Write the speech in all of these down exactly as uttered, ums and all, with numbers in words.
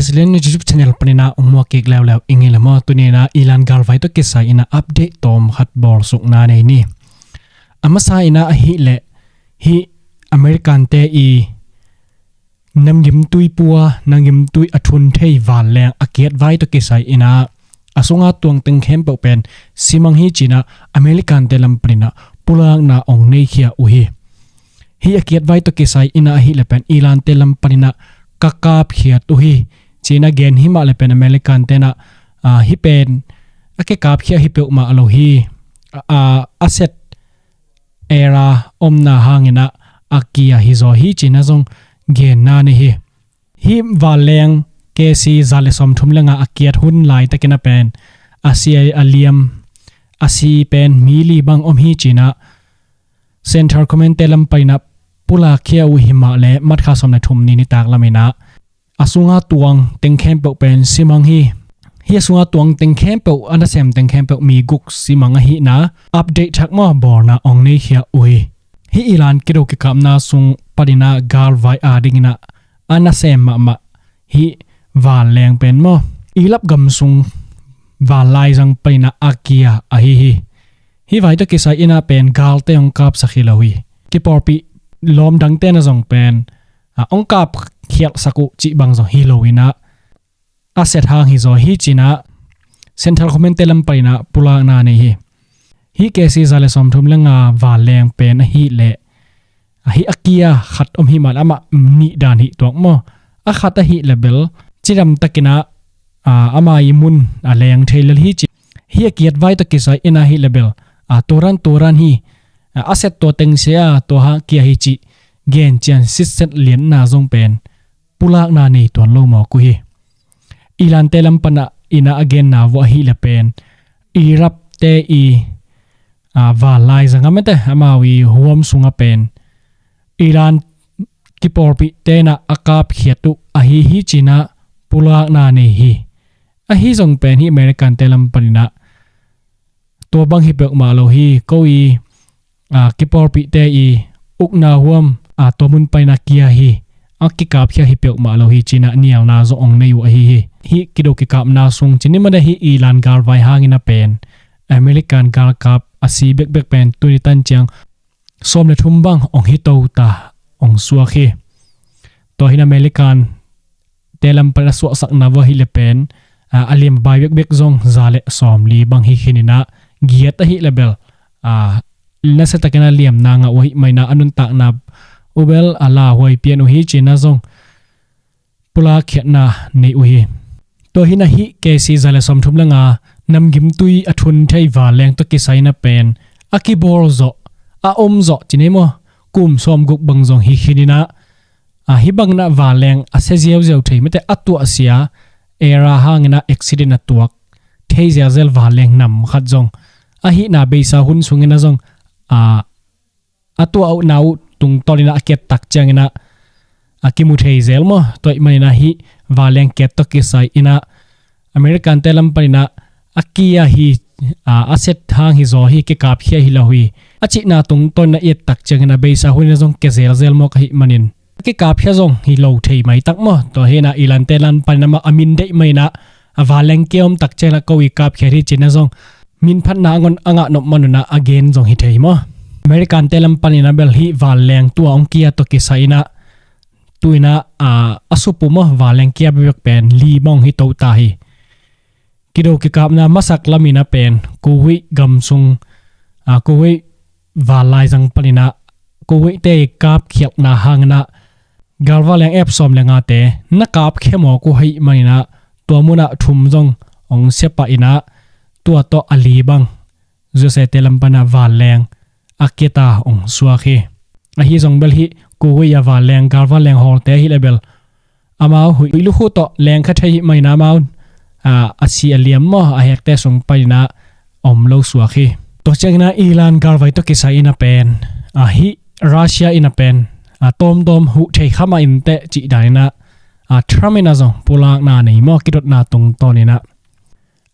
Silin YouTube channel panina ong muak kik leuleu ing hi le maw, tunina Iran galvai tawh kisai ina update tawm khat bawlsukna nei ni. A masa ina ahih leh hih American te i namgimtui pua, namgimtui a thun thei vanleng a kiat vai tawh kisai ina a sunga tuang teng khempeuh pen simang hi cina American te lam panina pulakna ong neikhia uh hi. Hih a kiat vai tawh kisai ina ahih le pen Iran te lam panina ka kapkhiat uh hi cina gen hi mah le pen American tena, ah, hih pen a kikapkhia hi peuhmah lo hi. A, a, a set era omna hangina a kia hi zaw hi cina zong genna nei hi. Hih vanleng K C za le sawmthum le nga a kiat hun laitakina pen a sia a liam a si pen mi li bang om hi cina Central Command te lam panina pulakkhia uh hi mah le March kha sawm le thum ni nitak lamina a sunga tuang teng khempeuh pen simang hi. Hih a sunga tuang teng khempeuh, a nasem teng khempeuh mi guk simang ahihna update thak maw bawlna ong neikhia uh hi. Hih Iran kido kikapna sung panina galvai a dingina a nasem mahmah hih vanleng pen maw Iraq gam sung vanlaizang panina a kia ahi hi. Hih vai tawh kisai ina pen galte ong kapsak hi lo hi. Kipawlpih lawm dangtena zong pen, ah, ong kapkhialhsak uh cih bang zong hi lo ina a set hang hi zaw hi cina Central Command te lam panina pulakna nei hi. Hih K C za le sawmthum le nga vanleng pen ahih leh ahi a kia khat om hi mah le amah nih dan hi tuak maw. A khat ahih le bel cidam takina, ah, ama i mun a leng thei lel hi ci. Hih a kiat vai tawh kisai ina ahih le bel, ah, turan turan hi, ah, a set tua teng sia tua ha kia hi ci gen cian sitset lianna zong pen pulakna nei tuan lo mawk uh hi. Iran te lam pana ina a genna vua ahih le pen Iraq te i, ah, vanlaizang a mete amau i huam sunga pen Iran kipawlpih tena a kapkhiat uh ahi hi cina pulakna nei hi. Ahi zong pen hih American te lam panina tua bang hi peuhmah lo hi. Ko i, ah, kipawlpihte i ukna huam, ah, tua mun paina kia hi. A kikapkhia hi peuhmah lo hi cina nialna zong ong nei uh ahi hi. Hih kido kikapna sung cini made hih Iran galvai hangina pen American galkap a si bekbek pen tuni tan ciang sawm le thum bang ong hi to ta ong suak hi. Tua hin American te lam pan a suahsakna vua hi le pen, ah, a liam bai bekbek zong za le sawm li bang hi khin ina giat ahi le bel, ah, nasa takin a liamna ngah uh ahi maina a nuntakna uh bel a lauhuai pian uh hi cina zong pulak khiatna nei uh hi. Tua hi na hih K C za le sawmthum le nga namgimtui a thun thei vanleng tawh kisai na pen a kibawl zawh, a om zawh ci nei maw, kum sawm guk bang zong hi khin ina, a, hi bangin a vanleng a sia ziauziau thei mete a tuahsia era hangin a accident a tuak thei ziauziau vanleng nam khat zong ahihna beisa hun sungin a zong, a, a tuahna uh tungtawnin a kiat tak ciangin a, a kimu thei zel maw. Tua ahih manin a hih vanleng kiat tawh kisai ina American te lam panin a, a kia hi, a, a set hang hi zaw hi, kikapkhia hi lo hi. A cihna tungtawnin a et tak ciangin a beisa hunin a zong kia zelzel maw ka hih manin a kikapkhia zong hi lo thei maitak maw. Tua hi na Iran te lam panin amah a min deih manin a, a vanleng kia om tak ciangin a ko i kapkhia hi cin a zong min phatna a ngon a ngah nop manun a a gen zong hi thei maw. American te lam panin a bel hih vanleng tua ong kia tawh kisai ina tu ina, a, a supu maw vanleng kia bebek pen li bang hi to ta hi. Kido kikapna masak lamin a pen Kuwait gam sung, a, Kuwait vanlaizang panin a Kuwait te i kapkhialhna hangin a galvanleng F sawm le ngate na kapkhia mawk uh ahi manin a tua munah thum zong ong sia pah ina tua tawh a li bang U S A te lam pana vanleng a kiata ong suak hi. Ahi zong bel hih Kuwait a vanleng galvanleng hawlte hi le bel amau huih lukhu tawh lengkha thei hi manin a amau, a, a si a liam maw a hekte sung panin a om lo suak hi. Tua ciangin a Iran galvai tawh kisai ina pen, a, hih Russia ina pen, a, tawmtawm huh thei kha mah inteh cih danin a, a, Trump ina zong pulakna nei maw kidotna tungtawnin a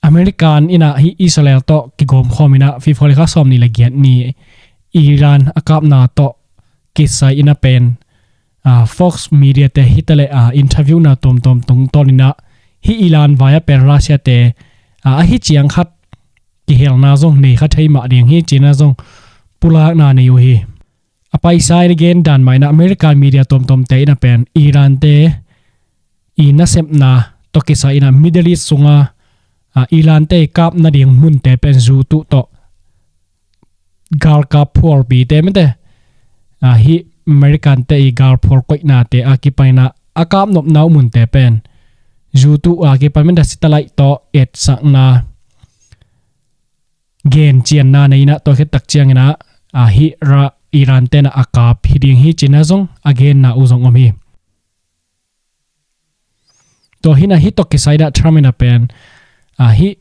American ina hih Israel tawh kigawmkhawm ina February kha sawm ni le giat ni Iran a kapna tawh kisai ina pen Fox Media te hi ta le interview na tuamtuam tungtawn in ah hih Iran vai a pen Russia te ahi ciang khat kihelna zong nei kha thei mah ding hi ci-in ah zong pulakna nei uh hi. A paisa in a gen dan mah in ah American media tuamtuam te in a pen Iran te i nasepna tawh kisai in ah Middle East sunga Iran te i kap nading munte pen zu tuh tawh galkap phualpite mete, hih American te i galphual koihnate a kipan in ah a kap nopna uh munte pen zu tuh a kipan mete satellite tawh etsakna gencianna nei in ah tua khit tak ciangin ah hih Iran te in ah a kap hi ding hi ci-in ah zong a genna uh zong om hi. Tua hi in ah hih tawh kisai in ah Trump in a pen hih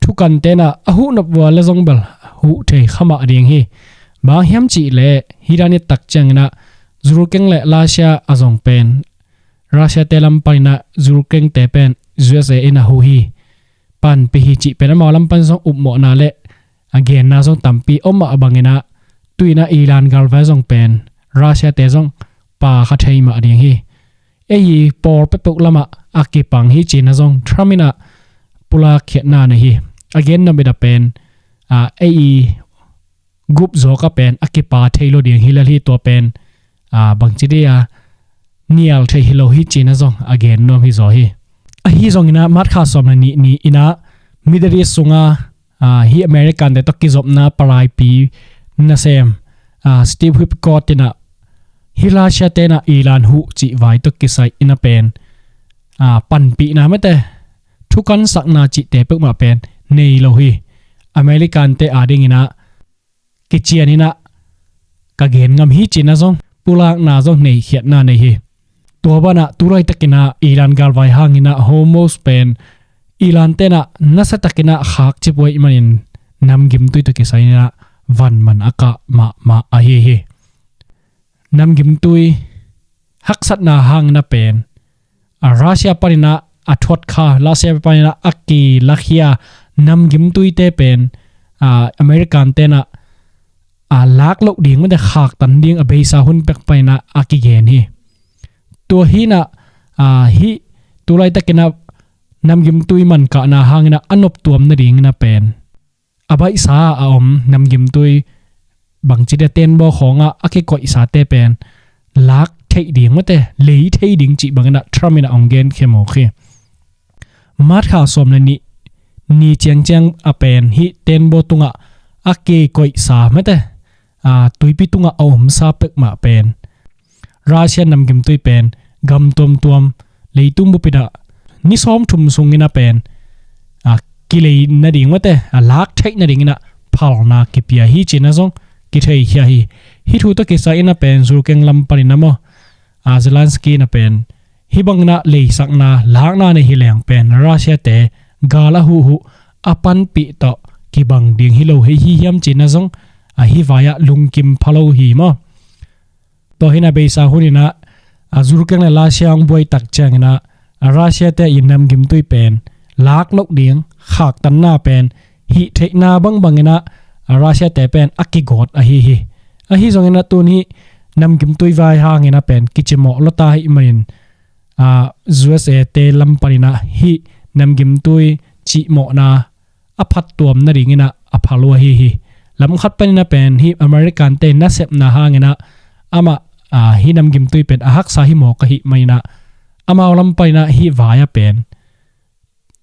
thukante in ah a huh nop uh a le zong bel huh thei kha mah ding hi. Bang hiam cih leh hih dan hi tak ciangin ah Ukraine le Russia a zong pen Russia te lam pan in ah Ukraine te pen U S A in a huh hi, panpih hi cih pen amau lam pan zong upmawhna le a genna zong tampi om mah bangin ah tu-in ah Iran galvai zong pen Russia te zong pha kha thei mah ding hi. Ei pawl peuhpeuh lamah a kipang hi ci-in ah zong Trump in ah pulak khiatna nei hi. A gen nop in a pen ei gup zawk a pen a kipha thei lo ding hi lel hi, tua pen bangci dia nial thei hi lo hi ci-in ah zong a gen nuam hi zaw hi. Ahi zongin ah March kha sawm le nih ni in ah Middle East sunga hih American te tawh kizopna palaipi nasem Steve Witkoff in ah hih Russia te in ah Iran huh cih vai tawh kisai in a pen panpihna mete thukansakna cihte peuhmah pen nei lo hi. American te a dingin ah kician in ah ka gen ngam hi ci-in ah zong pulakna zong nei khiatna nei hi. Tua banah tu laitakin ah Iran galvai hangin ah Hormuz pen Iran te in ah nasiatakin ah khakcip uh ahih manin namgimtui tawh kisai in ah van man a kah mahmah ahi hi. Namgimtui haksatna hangin a pen a Russia panin ah a thuat kha, Russia panin ah a kilakhia namgimtuite pen American te in ah a lak loh ding mete khaktan ding a beisa hun pek panin ah a kigen hi. Tua hi in ah hih tu laitakin ah namgimtui man kahna hangin ah a noptuam nadingin a pen a baihsa a om namgimtui bangci dia tenbaw khawngah a kikoihsate pen lak theih ding mete lei thei ding cih bangin ah Trump in ah hong genkhia mawk hi. March kha sawm le nih ni ciangciang a pen hih tenbaw tungah a kikoihsa mete tuipi tungah a omsa peuhmah pen Russia namgimtui pen gam tuamtuam leitung bup in ah ni sawmthum sungin a pen kilei nading mete a lak theih nadingin ah phalna kipia hi ci-in ah zong kitheikhia hi. Hih thu tawh kisai in a pen Ukraine lam panin ah maw Zelensky in a pen hih bangin ah leisakna lakna nei hi leng pen Russia te gal a huhhuh a panpih tawh kibang ding hi lo hi hiam ci-in ah zong ahi vai ah lungkim pha lo hi maw. Tua hi in ah beisa hun in ah Ukraine le Russia hong buai tak ciangin ah Russia te i namgimtui pen lak loh ding khaktanna pen hih theihna bangbangin ah Russia te pen a kigawt ahi hi. Ahi zongin ah tun hih namgimtui vai hangin a pen kicimawh lua ta ahih manin U S A te lam panin ah hih namgimtui cihmawhna a phattuam nadingin ah a phal uh ahi hi. Lam khat panin a pen hih American te nasepna hangin ah amah hih namgimtui pen a haksa hi mawk ahih manin ah amau lam panin ah hih vai a pen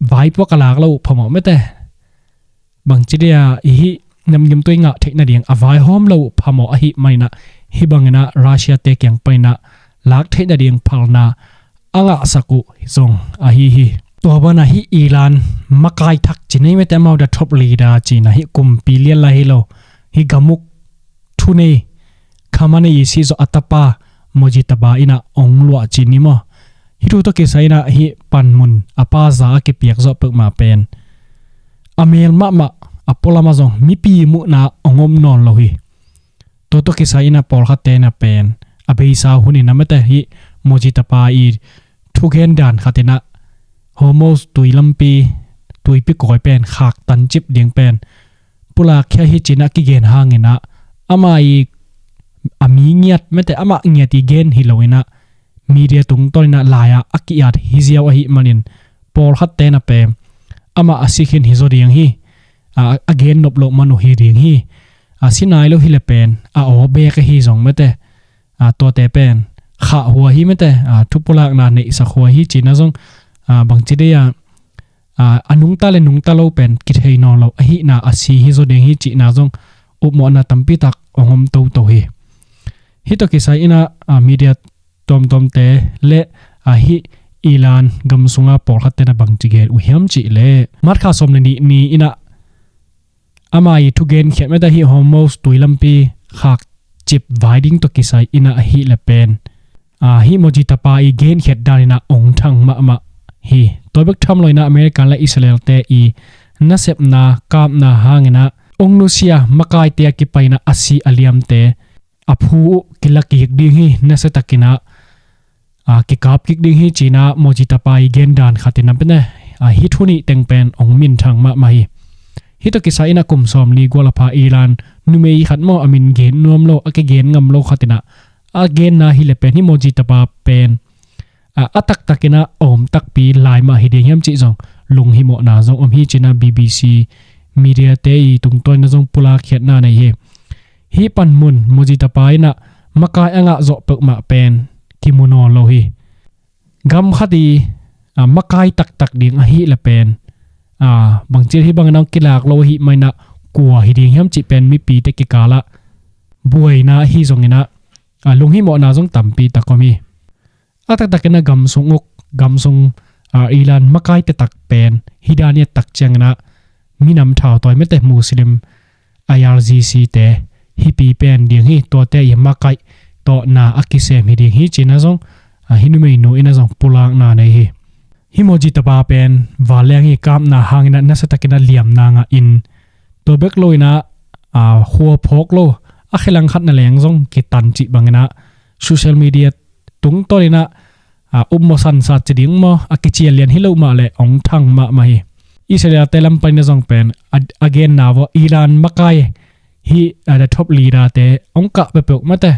vaipuak a lak lo uh phamawh mete bangci dia i hih namgimtui ngah theih nading a vaihawm lo uh phamawh ahih manin ah hih bangin ah Russia te kiang panin ah lak theih nading phalna a ngahsak uh zong ahi hi. Tua banah hih Iran makai thak ci nei mete amau da thop leader ci-in ah hih kumpi lian lai hi lo hih gamuk thunei Khamenei i sih zawh a tapa Mojtaba in ah hong luah ci ni maw. Hih thu tawh kisai in ah hih panmun a paza a kipiak zawh peuhmah pen a mel mahmah a pualam ah zong mipi muhna hong om nawn lo hi. Tua tawh kisai in ah pawlkhatte in a pen a beisa hun in a mete hih Mojtaba i thugen dan khat in ah Hormuz tui lampi tuipi kawi pen khaktan cip ding pen pulakkhia hi ci-in ah kigen hangin ah ama i a mi ngiat mete, amah ngiat i gen hi lo inah, media tungtawn inah lai-ah a ki-at hi ziau ahih manin, pawlkhat tena pen amah a si khin hi zaw ding hi. A, a gen nop loh man uh hi ding hi. A si nai lo hi le pen a aw bek ahi zong mete, a, tuate pen khah huai hi mete, a, thupulakna neihsak huai hi cihna zong, a, bangci dei a, a, a nungta le nungta lo pen kithei nawn lo ahihna a si hi zaw ding hi cihna zong upmawhna tampitak hong om toto hi. Hih tawh kisai inah, a, media tuamtuamte le, a, hih Iran gam sunga pawlkhat tena bangci gen uh hiam cih le, March kha sawm le nih ni inah ama i thugenkhiat mete hih Hormuz tui lampi khakcip vai ding tawh kisai inah ahih le pen, a, hih Mojtaba i genkhiat dan inah ong thang mahmah hi. Tua bek tham lo inah American le Israel te i nasepna kapna hang inah ong nusia makaite a kipai inah a si a liamte a phu uh kila kik ding hi, nasiatak inah, a, kikap kik ding hi cih inah Mojtaba i gen dan khat inah pen, a, hih thu nih teng pen ong minthang mahmah hi. Hih tawh kisai inah kum sawmli gual a pha Iran numei khat maw, a min gen nuam lo, a kigen ngam lo khat inah a genna hi le pen hih Mojtaba pen, a, a taktak inah a om takpi lai mah hi ding hiam cih zong lunghimawhna zong om hi cih inah B B C media te i tungtawn inah zong pulakkhiatna nei hi. Hih panmun Mojtaba inah makai a ngah zawh peuhmah pen kimu nawn lo hi. Gam khat i, a, makai taktak ding ahih le pen, a, bangci hih bangin a kilak lo ahih man inah kua hi ding hiam cih pen mipite kikalah buaina ahi zong inah, a, lunghimawhna zong tampi tak om hi. A taktak inah gam sung uk, gam sung, a, Iran makai taktak pen hi dan i a tak ciang inah minam thautawi mete Muslim I R G C te hih pi pen ding hi, tuate i makaih tawh na a kisem hi ding hi cih inah zong, a, hih numeinu inah zong pulakna nei hi. Hih Mojtaba pen vanleng i kapna hang inah nasiatak inah liamna ngah in, tua bek lo inah, a, khua phawk lo, a khe langkhat na leng zong kitan cih bang inah social media tungtawn inah, a, upmawh sansa ci ding maw, a kician lian hi lo mah le ong thang mahmah hi. Israel te lam pan inah zong pen a, a genna vawh Iran makai hih, a, the top leader te ong kah peuhpeuh mate,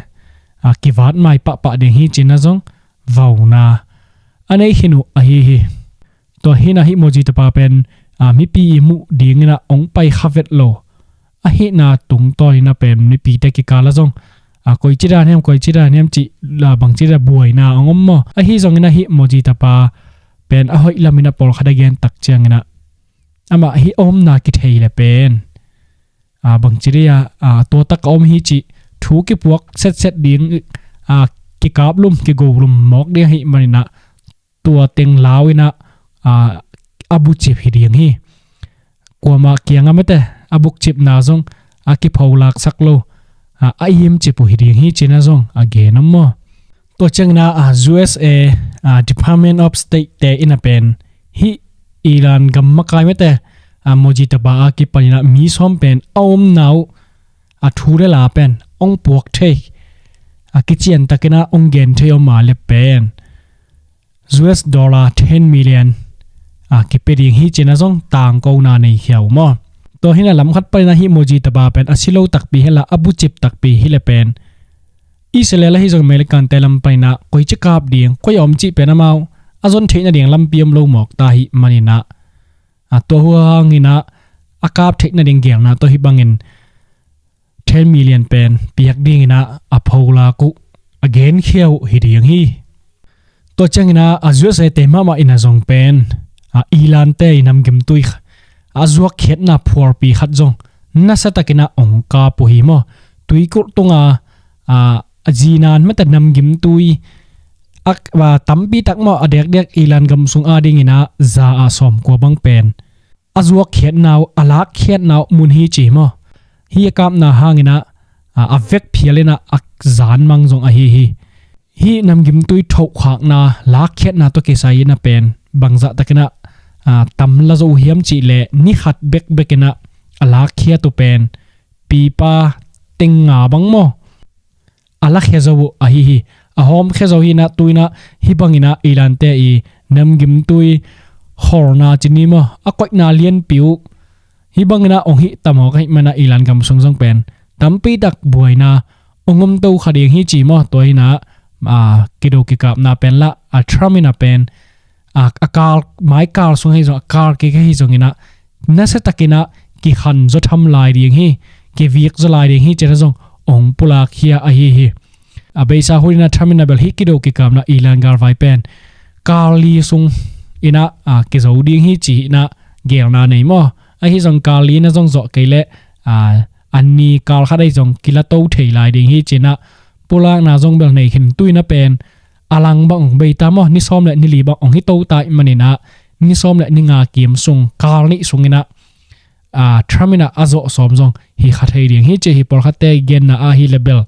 a, kivat mai pahpah ding hi cih inah zong vauna a nei khin uh ahi hi. Tua hi inah hih Mojtaba pen, a, mipi i muh ding inah ong pai kha vet lo ahihna tungtawn inah pen mipite kikalah zong, a, koici dan hiam, koici dan hiam cih la bangci dan buaina ong om maw. Ahi zong inah hih Mojtaba pen a hoih lam inah pawlkhat a gen tak ciang inah amah hih a omna kithei le pen, a, bangci dei a, a, tua tak a om hi cih thu kipuak setset ding, a, kikaplum kigolum mawk ding ahih man inah tua teng lau inah, a, a bucip hi ding hi. Kuamah kiangah mate a bukcipna zong a kipholaksak lo, a, a imcip uh hi ding hi cih inah zong a gen om maw. Tua ciang inah, a, U S A, a, Department of State te inah pen hih Iran gam makai mate, a, Mojtaba a kipan inah mi sawm pen a omna uh, a thu le la pen ong puak thei, a, kician tak inah ong gen thei om a le pen U S dollar ten million, a, kipia ding hi cih inah zong tangkona nei khia uh maw. Tua hi inah lam khat pan inah hih Mojtaba pen a si lo takpi hi inla a bucip takpi hi le pen Israel ahi zong American te lam pan inah koici kap ding, koi a om cih pen amau a zon theih nading lampi om lo mawk ta ahih man inah, a, tua hang inah a kap theih nading gelna tawh hih bangin ten million pen piak ding inah a pholak uh, a genkhia uh hi ding hi. Tua ciang inah, a, U S A te mahmah inah zong pen, a, Iran te i namgimtui a zuakkhiatna phualpi khat zong nasiatak inah ong kap uh hi maw. Tuikulh tunga, a, a zinan mate namgimtui a, a, tampi tak maw a dekdek Iran gam sung a ding inah za ah sawmkua bang pen a zuakkhiatna uh, a lakkhiatna uh mun hi ci maw. Hih a kapna hang inah, a, a vekphial inah a zanmang zong ahi hi. Hih namgimtui thohkhakna, lakkhiatna tawh kisai inah pen bangzah tak inah, a, tam la zo uh hiam cih leh ni khat bekbek inah a lakkhiat uh pen pipa teng nga bang maw a lakhia zo uh ahi hi. A hawmkhia zo hi inah tu inah hih bang inah Iran te i namgimtui kholna ci ni maw, a koihna lianpi uh hih bang inah ong hih ta mawk ahih man inah Iran gam sung zong pen tampi tak buaina ong om to kha ding hi ci maw. Tua hi in ah, a, kido kikapna pen lah, a, Trump in ah pen, a, a kal, mai kal sung ahi zong, a kal kik ahi zong in ah, nasia takin ah kikhan zaw tham lai ding hi, kivik zaw lai ding hi ci in ah zong ong pulak khia ahi hi. A beisa hun in ah Trump in ah bel hih kido kikapna Iran galvai pen kal li sung in ah, a, kizo ding hi ci in ah geelna nei maw. Ahi zong kal li in ah zong zawh kei leh, a, a ni kal khat ahi zong kila to thei lai ding hi ci in ah pulakna zong bel nei khin. Tu in ah pen a lang bang ong bei ta maw, ni sawm le ni li bang ong hi to ta ahih manin ah, ni sawm le ni nga kim sung, kal nih sung in ah, a, Trump in ah a zawh sawm zong hi kha thei ding hi ci hi. Pawlkhatte genna ah hi leh bel,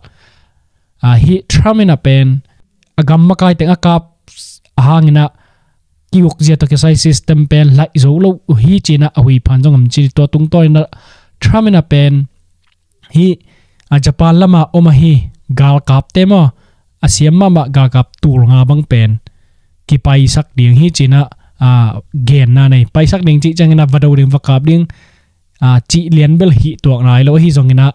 a, hih Trump in ah pen a gam makai teng a kap a hang in ah ki-ukzia tawh kisai system pen laih zo lo uh hi ci in ah a huiphan zong om ci. Tua tungtawn in ah Trump in ah pen hih, a, Japan lama om ahi galkapte maw, a siam mahmah galkap tul nga bang pen kipaisak ding hi ci in ah, a, genna nei. Paisak ding cih ciangin ah va do ding, va kap ding, a, cih lian bel hi tuak nai lo ahi zong in ah,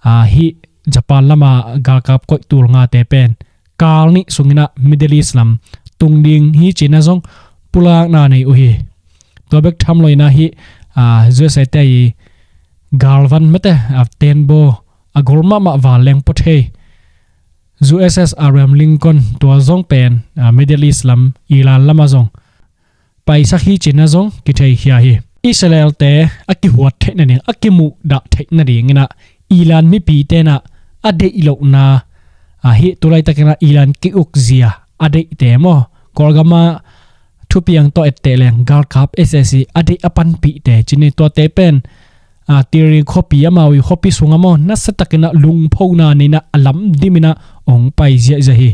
a, hih Japan lama galkap koih tul ngate pen kal nih sung in ah Middle East lam tung ding hi ci in ah zong pulakna nei uh hi. Tua bek tham lo in ah hih, a, U S A te i galvan mate, a, tenbaw a gol mahmah vanleng pawthei U S S Abraham Lincoln, tua zong pen, a, Middle East lam, Iran lam ah zong paisak hi ci in ah zong kitheikhia hi. Israel te a kihuat theih nading, a kimuhdah theih nading in ah Iran mipite in ah a deih lohna, a, hih tu laitakin ah Iran ki-ukzia a deihte maw, Kawlgam ah thupiang tawh etteh leng galkap S S C a deih a panpihte ci ni. Tuate pen, a, Tehran khuapi, amau i khuapi sung ah maw, nasia takin ah lungphona nei in ah a lam dim in ah ong pai ziahziah hi.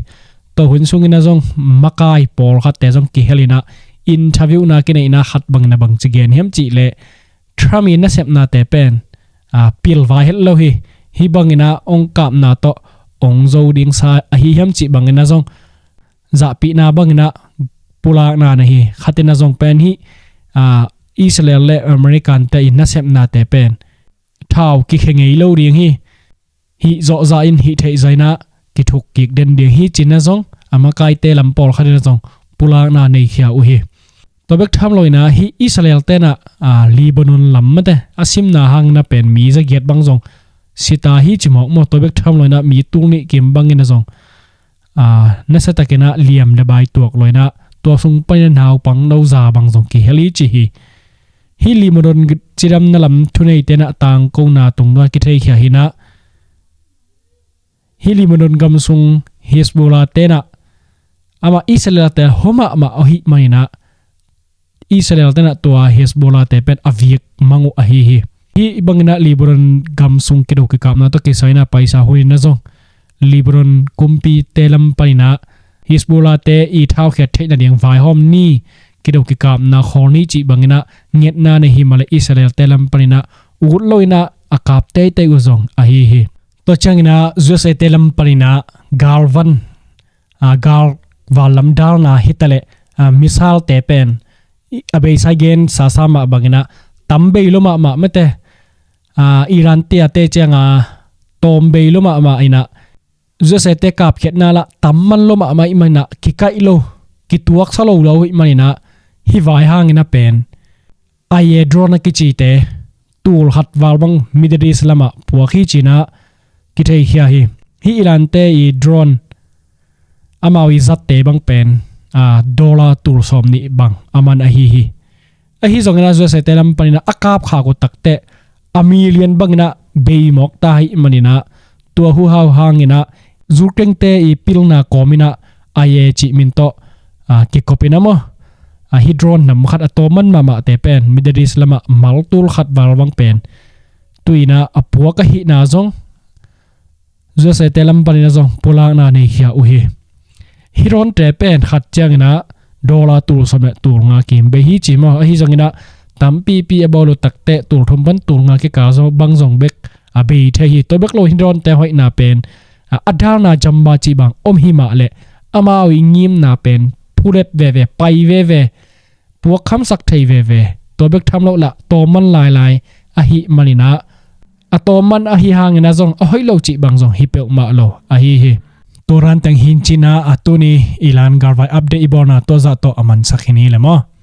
Tua hun sung in ah zong makai pawlkhatte zong kihel in ah interview na kinei in ah khat bangin ah bangci gen hiam cih leh, Trump i nasepnate pen, a, pilvai het lo hi. Hih bangin ah ong kapna tawh ong zo ding sa ahi hiam cih bangin ah zong zahpihna bangin ah pulakna nei hi. Khat in ah zong pen hih, a, Israel le American te i nasepnate pen thau kikhia ngei lo ding hi. Hih zawhzah in hih theih zah in ah kithuk kik den ding hi ci in ah zong a makaite lam pawlkhat in ah zong pulakna neikhia uh hi. Tua bek tham lo in ah hih Israel te in ah, a, Lebanon lam mate a simna hang in ah pen mi zagiat bang zong si ta hi ci mawk maw. Tua bek tham lo in ah mi tul nih kim bangin ah zong, a, nasia takin ah liam le bai tuak lo in ah tua sung panin ah naupang no za bang zong kihel hi ci hi. Hih Lebanon cidamna lam thuneite in ah tangkona tungah kitheikhia hi in ah, hih Lebanon gam sung Hezbollah te in ah amah Israel te hua mahmah ahih manin ah Israel te in ah tua Hezbollah te pen a vik mang uh ahi hi. Hih bangin ah Lebanon gam sung kido kikapna tawh kisai in ah paisa hun in ah zong Lebanon kumpite lam panin ah Hezbollah te i thaukhiat theih nading vaihawm ni, kido kikapna khawl ni cih bangin ah ngetna nei hi mah leh Israel te lam panin ah ut lo in ah a kap teitei uh zong ahi hi. Tua ciangin ah U S A te lam panin ah galvan, a, gal vanlam dalna hi ta leh, a, missile te pen i, a beisa gen sasa mah bangin ah tam bei lo mahmah mate, a, Iran te a te ciang a tawm bei lo mahmah in ah U S A te kapkhiatna lah tam man lo mahmah ahih manin ah kikaih lo, kituaksa lo lo ahih manin ah hih vai hangin ah pen I A drone a kicite tul khat val bang Middle East lamah puak hi ci in ah kitheikhia hi. Hih Iran te i drone amau i zatte bang pen, a, dollar tul sawm nih bang a man ahi hi. Ahi zongin ah U S A te lam panin ah a kapkhak uh takteh a million bangin ah bei mawk ta ahih manin ah tua huhau hangin ah Ukraine te i pilna kawmin ah I A cih min tawh, a, kikopin ah maw, a, hih drone nam khat a tawm man mahmahte pen Middle East lamah mal tul khat val bang pen tu-in ah a puak ahihna zong U S A te lam panin ah zong pulakna neikhia uh hi. Hih drone te pen khat ciangin ah dollar tul sawm le tul nga kim bei hi ci maw. Ahi zongin ah tampipi a bawl uh takteh tul thum pan tul nga kikal zong bang zong bek a bei thei hi. Tua bek lo hih drone te hoihna pen, a, a dalna jamba cih bang om hi mah leh amau i ngimna pen phulet veve, pai veve, puak khamsak thei veve. Tua bek tham loh lah tawm man lailai ahih manin ah a tawm man ahi hangin a zong a hoih lo cih bang zong hi peuhmah lo ahi hi. Tua ranteng hincin a tuni i lan galvai update i bawlna tua zah tawh a mansak hi ni le maw.